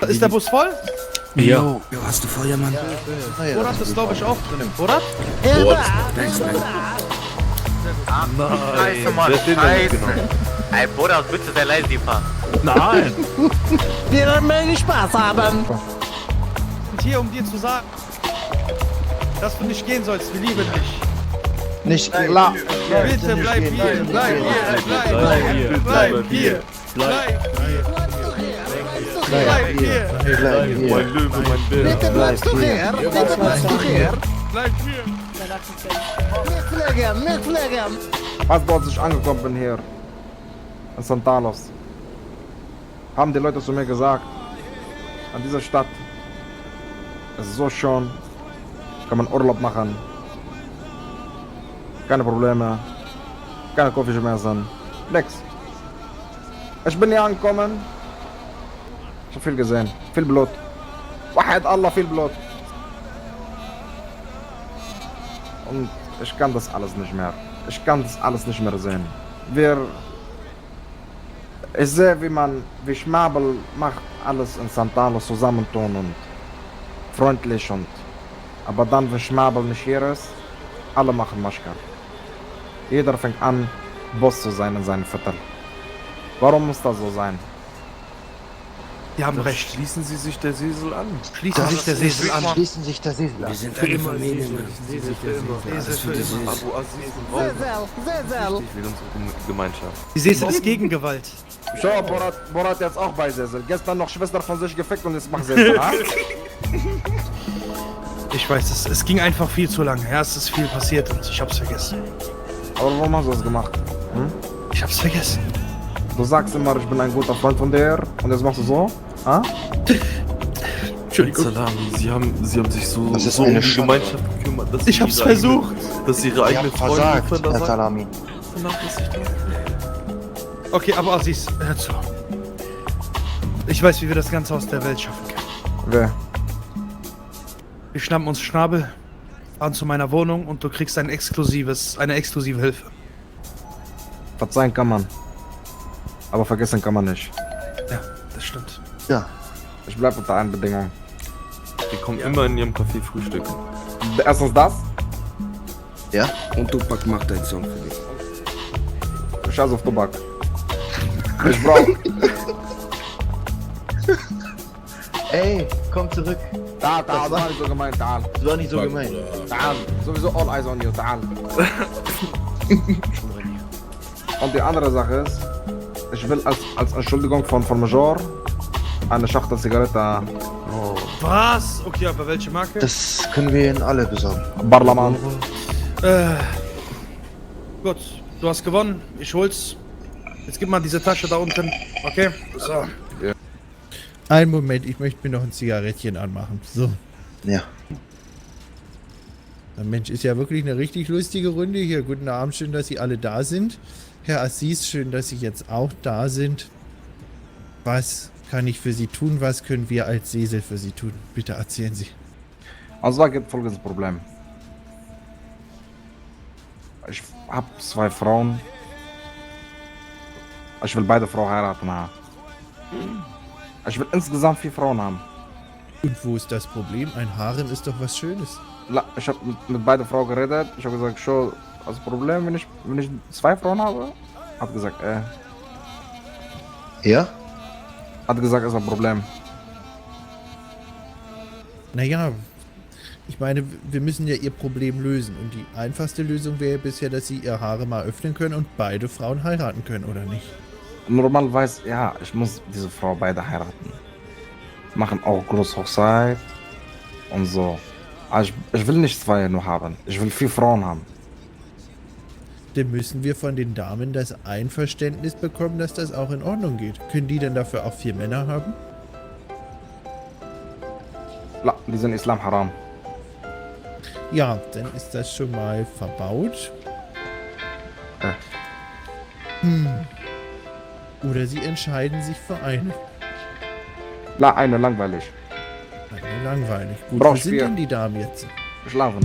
Ist der Bus voll? Ja. Jo, hast du Feuer, Mann? Borat ist, glaube ich, auch drin. Borat? Scheiße, Mann, scheiße. Ey, Bruder, bitte sehr leise, die Fahrt. Nein! Wir mögen Spaß haben. Und hier, um dir zu sagen, dass du nicht gehen sollst. Wir lieben dich. Nicht klar. Bitte bleib hier, bleib hier, bleib hier, bleib hier, bleib hier, Mein Löwe, mein Bär. Bitte bleibst du hier. Bitte bleibst du hier. bleib hier. Mitfliegen. Als dort ich angekommen bin hier in Santalos, haben die Leute zu mir gesagt, an dieser Stadt es ist so schön, kann man Urlaub machen, keine Probleme, keine Kopfschmerzen, nix. Ich bin hier angekommen, ich hab viel gesehen, viel Blut. Wahrheit Allah, viel Blut. Und ich kann das alles nicht mehr. Ich kann das alles nicht mehr sehen. Ich sehe, wie Schmabel macht alles in Santalos zusammentun und freundlich und. Aber dann, wenn Schmabel nicht hier ist, alle machen Maschka. Jeder fängt an, Boss zu sein in seinem Viertel. Warum muss das so sein? Die haben recht. Schließen Sie sich der Sesel an. Schließen sich der Sesel an. Schließen sich der Sesel an. Wir sind eine Familie, Mann. Sesel für immer. Sesel für immer. Abu Aziz und Raum. Sesel. Ich will unsere Gemeinschaft. Die Sesel ist Gegengewalt. Schau, Borat jetzt auch bei Sesel. Gestern noch Schwester von sich gefickt und jetzt macht Sesel, ha? Ich weiß, es ging einfach viel zu lange. Ja, es ist viel passiert und ich hab's vergessen. Aber warum hast du das gemacht? Hm? Ich hab's vergessen. Du sagst immer, ich bin ein guter Freund von dir und jetzt machst du so? Ha? Entschuldigung. Salami, Sie haben sich so, Das ist so um eine die Schande. Gemeinschaft gekümmert, dass Ich Sie hab's ihre eigene- versucht. Dass Sie Ihre eigene Freunde Versagt, Herr vernachlässigt Salami. haben. Okay, aber Aziz, hör zu. Ich weiß, wie wir das Ganze aus der Welt schaffen können. Wer? Wir schnappen uns Schnabel, fahren zu meiner Wohnung und du kriegst eine exklusive Hilfe. Verzeihen kann man. Aber vergessen kann man nicht. Ja, das stimmt. Ja. Ich bleib unter einer Bedingung. Die kommen immer in Ihrem Café frühstücken. Erstens das. Ja? Und Tupac macht einen Song für dich. Scheiß auf Tobak. Ich brauch. Ey, komm zurück. Das war nicht so gemeint. Tal. Das war nicht so gemein. Tal. Sowieso all eyes on you. Tal. Und die andere Sache ist, ich will als Entschuldigung von Major eine Schachtel Zigarette Was? Okay, aber welche Marke? Das können wir Ihnen alle besorgen. Parlament. Gut, du hast gewonnen. Ich hol's. Jetzt gib mal diese Tasche da unten. Okay? So. Einen Moment, ich möchte mir noch ein Zigarettchen anmachen. So. Ja. Der Mensch, ist ja wirklich eine richtig lustige Runde hier. Guten Abend, schön, dass Sie alle da sind. Herr Aziz, schön, dass Sie jetzt auch da sind. Was kann ich für Sie tun? Was können wir als Sesel für Sie tun? Bitte erzählen Sie. Also da gibt folgendes Problem. Ich hab 2 Frauen. Ich will beide Frauen heiraten. Ha. Ich will insgesamt 4 Frauen haben. Und wo ist das Problem? Ein Harem ist doch was Schönes. Ich habe mit beiden Frauen geredet. Ich habe gesagt, schon, das Problem, wenn ich 2 Frauen habe, hat gesagt, Ja? hat gesagt, ist ein Problem. Naja, ich meine, wir müssen ja Ihr Problem lösen. Und die einfachste Lösung wäre bisher, dass Sie Ihr Harem mal öffnen können und beide Frauen heiraten können, oder nicht? Normalerweise, ja, ich muss diese Frau beide heiraten. Machen auch Großhochzeit und so. Aber ich will nicht 2 nur haben. Ich will 4 Frauen haben. Dann müssen wir von den Damen das Einverständnis bekommen, dass das auch in Ordnung geht. Können die denn dafür auch 4 Männer haben? Die sind Islam haram. Ja, dann ist das schon mal verbaut. Oder Sie entscheiden sich für eine. Eine langweilig. Eine langweilig. Gut, Brauch wo sind 4. denn die Damen jetzt? Schlafen.